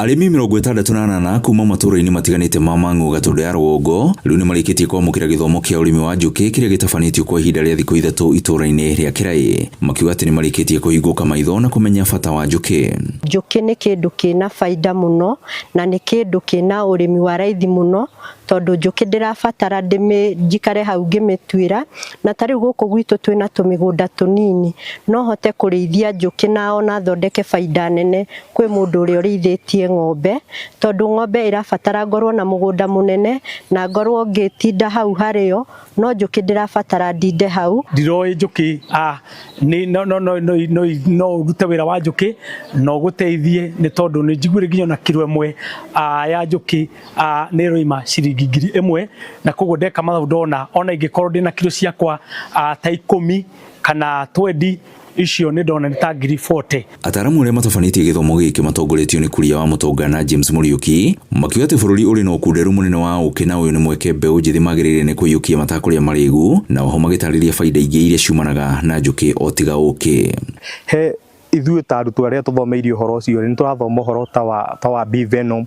Arĩmi 68 kuma matũũra-inĩ matiganĩte ma Mang'u Gatũndũ ya rũgongo rĩu nĩ marĩkĩtie kwamũkĩra gĩthomo kĩa ũrĩmi wa njũkĩ kĩrĩa gĩtabanĩtio kwa ihinda rĩa thikũ 3 itũũra-inĩ rĩa Kĩraĩ, makiuga atĩ nĩ marĩkĩtie kũhingũka maitho na kũmenya bata wa njũkĩ. Njũkĩ nĩ kĩndũ kĩna baida mũno na nĩ kĩndũ kĩna ũrĩmi wa raithi mũno, tondũ njũkĩ ndĩrabatara njikare hau ngĩmĩtuĩra, na ta rĩu gũkũ gwitũ twĩna tũmĩgũnda tũnini, no hote kũrĩithia njũkĩ na ona thondeke baida nene kwĩ mũndũ ũrĩa ũrĩithĩtie ng'ombe, tondũ ng'ombe ĩrabatara ngorwo na mũgũnda mũnene na ngorwo ngĩtinda hau harĩo, no njũkĩ ndĩrabatara ndinde hau. Ndiroĩ njũkĩ nĩ no no no no no no ũrute wĩra wa njũkĩ na ũgũteithie, nĩ tondũ nĩ njiguire nginya ona kiro 1 ya njũkĩ nĩ ĩroima ciringi 1000, na koguo ndeka mathabu ndona ona ingĩkorwo ndĩna kiro ciakwa ta 10 kana 20 icio nĩ ndona nĩ ta 40,000. Ataaramu arĩa matabanĩtie gĩthomo gĩkĩ matongoretio nĩ Kuria wa Mũtonga na James Mũriũki makiuga atĩ bũrũri ũrĩ na ũkunderu mũnene wa ũkĩ na ũyũ nĩ mweke mbeũ njĩthĩ magĩrĩire nĩ kũiyũkia matakũrĩa marĩgu, na oho magĩtarĩria baida ingĩ iria ciumanaga na njũkĩ o tiga ũkĩ. He ithuĩ ta arutwo arĩa tũthomeire ũhoro ũcio nĩ tũrathoma ũhoro ta wa bee venom.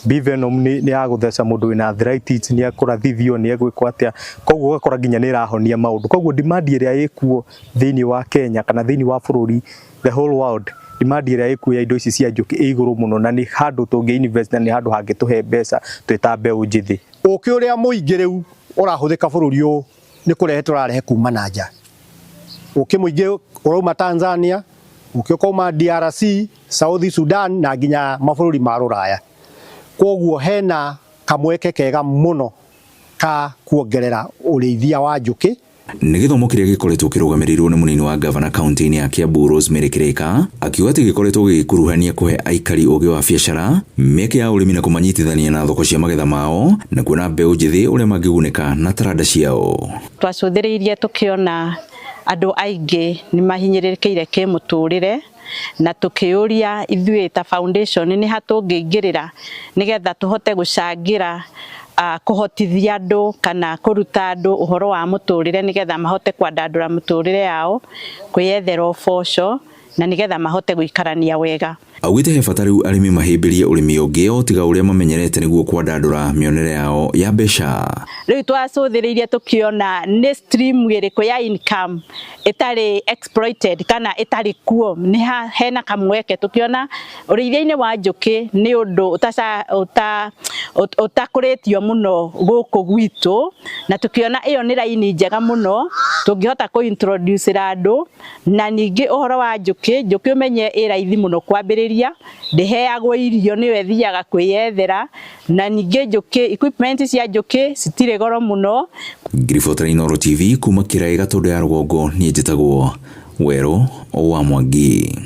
Bee venom nĩ ya gũtheca mũndũ wĩna arthritis, nĩ ekũrathithio, nĩ egwĩkwo atĩa, koguo ũgakora nginya nĩ ĩrahonia maũndũ. Koguo demand ĩrĩa ĩkuo thĩinĩ wa Kenya kana thĩinĩ wa bũrũri, the whole world, demand ĩrĩa ĩkuo ya indo ici cia njũkĩ ĩ igũrũ mũno, na nĩ handũ tũngĩ invest na nĩ handũ hangĩtũhe mbeca twĩ ta mbeũ njĩthĩ. Ũkĩ ũrĩa mũingĩ rĩu ũrahũthĩka bũrũri ũyũ nĩ kũrehe tũrarehe kuma na nja. Ũkĩ mũingĩ ũrauma Tanzania, ũkĩ ũkauma DRC, South Sudan na nginya mabũrũri ma rũraya. Koguo hena kamweke kega mũno ka kuongerera ũrĩithia wa njũkĩ. Nĩ gĩthomo kĩrĩa gĩkoretwo kĩrũgamĩrĩirwo nĩ mũnini wa gavana kaunti-inĩ ya Kiambu Rosemary Kireka, akiuga atĩ gĩkoretwo gĩgĩkuruhania kũhe aikari ũgĩ wa biacara, mĩeke ya ũrĩmi na kũmanyitithania na thoko cia magetha mao, na kuona mbeũ njĩthĩ ũrĩa mangĩgunĩka na taranda ciao. Twacũthĩrĩirie tũkĩona andũ aingĩ nĩ mahinyĩrĩrĩkĩire kĩmũtũrĩre, na tũkĩũria ithuĩ ta foundation nĩ ha tũngĩingĩrĩra nĩgetha tũhote gũcangĩra kũhotithia andũ kana kũruta andũ ũhoro wa mũtũrĩre nĩgetha mahote kwandandũra mũtũrĩre yao, kwĩyethera ũboco na nĩgetha mahote gũikarania wega. Augĩte he bata rĩu arĩmi mahĩmbĩrie ũrĩmi ũngĩ o tiga ũrĩa mamenyerete nĩguo kwandandũra mĩonere yao ya mbeca. Rĩu twacũthĩrĩirie tũkĩona nĩ stream ĩrĩkũ ya income ĩtarĩ exploited kana ĩtarĩ kuo, nĩ hena kamweke tũkĩona ũrĩithia-inĩ wa njũkĩ nĩ ũndũ ũtakũrĩtio mũno gũkũ gwitũ, na tũkĩona ĩyo nĩ raini njega mũno tũngĩhota kũ-introduce andũ. Na ningĩ ũhoro wa njũkĩ, njũkĩ ũmenye ĩ raithi mũno kwambĩrĩria, ndĩheagwo irio nĩyo ĩthiaga kwĩyethera, na ningĩ njũkĩ, equipment cia njũkĩ citirĩ goro mũno. Ngiribota Inooro TV kuma Kĩraĩ Gatũndũ ya rũgongo, niĩ njĩtagwo Werũ wa Mwangi.